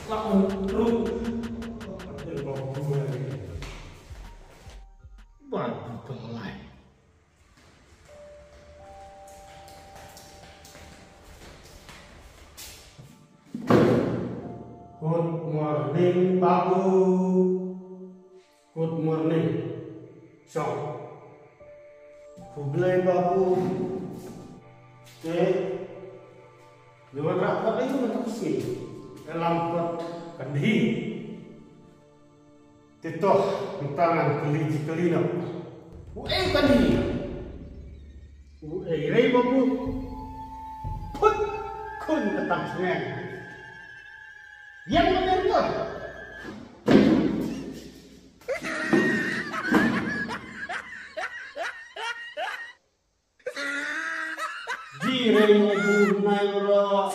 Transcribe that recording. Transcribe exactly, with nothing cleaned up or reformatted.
Lah ruh. Ba lai. Good morning, Babu. Good morning. Shong. Khublei Babu. Te, ngi wan rah pat aïu mynta ka sngi? Ïalam pat kandhi. Te to, mynta ngan kylli ji kylli noh. Uei kandhi? Uei rei Babu? Phut khun ka tang sngewbha. Ïeng ma ïeng to. Ji rei Babu nai ro.